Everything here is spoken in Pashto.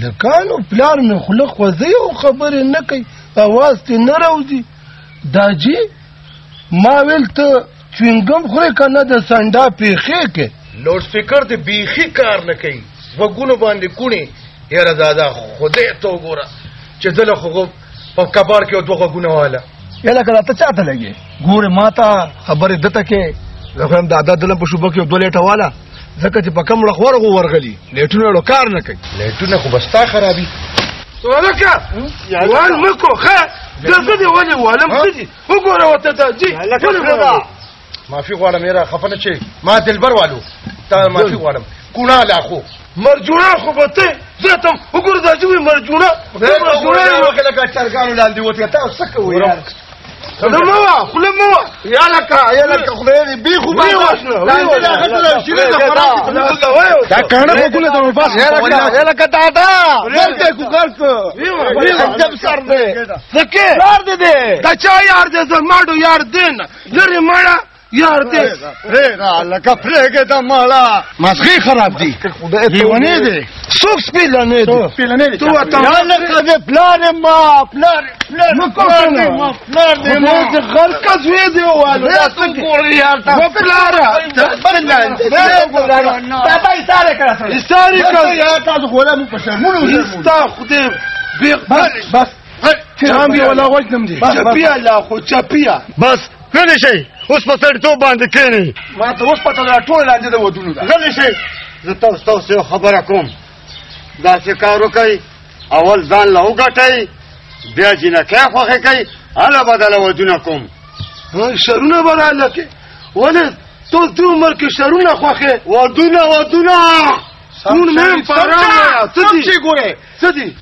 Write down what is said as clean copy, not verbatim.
لکانو پلار مې خوله خوځي او خبرې نه کوي، اواز ترې نه راوځي. دا جي ما ویل ته چوینګم خورې که نه د سنډا پېښې کې. لوډ سپیکر دې بیخي کار نه کوي، غوږونو باندې کوڼې. یاره دادا خدای ته وګوره چې زه له خو په کباړ کې یو دوه غوږونه واله. یله که دا ته چاته لګې؟ ګورې ما ته خبرې ده ته کې، زه خو یم دادا دلم په شوبه کې یو دوه لیټه واله، ځکه چې په کم وړه ورغو ورغلي لیټونه له کار نه کوي. لیټونه خو به ستا خرابي. ولکه وال مه کو، ښه دا څه دي؟ ولې والم څه دي؟ وګوره ورته دا جي. معافي غواړم یاره، خفه نه شې، ما دلبر والو تا معافي غواړم. کوڼه لا خو مرجوړه خو به ته زه ته وګوره دا چې وایي مرجوړه، مرجوړه یې وکړه لکه چرګانو لاندې وتې. تا څه کوې یار؟ خوله مه وه، خوله مه وه. یا لکه یا لکه خدای دې بیخ وباسه. دا کاڼه غوږونه د وباسه. یا لکه دادا دلته کوکار کو عجب سر دی. څه کې؟ پلار دې دی. دا چا یار دی؟ زما ماډو یار دی نه، لرې مړه یار دی. پرېږده لکه پرېږده دا ماړه. مازغې خراب دي، لیونی دی. څوک سپیلنی دی؟ سپیلنی دی. ته ورته یا لکه دې پلار یې ما، پلار پلار مه کوه پلار کنه. دې ما، پلار دې ما. خدای دې غرقه زوی دی ووالو. دا څه ګورې یار ته؟ و پلاره، دادا ایسارې کړه سړی. ایسارې کړه. یار تاسو خو لا موږ په شرمونو وشرمولو. ستا خدای بې بس جام یې ولا وژنم دی. چپیه لا خو چپیه. بس غلی شئ، اوس په سړیتوب باندې کښېنئ. ما ته اوس پته ده ټول لاندې د ودونو ده. غلی شئ، زه تاسو یو خبره کوم. داسې کار وکړئ، اول ځان له وګټئ، بیا جینکۍ خوښې کړئ، هله به دله ودونه کوم. شرونه به راله کې. ولې ته دې عمر کې شرونه خوښې؟ ودونه ودونه. کوڼ مې هم په ارام وایه. څه دي؟ څه ګورې؟ څه دي؟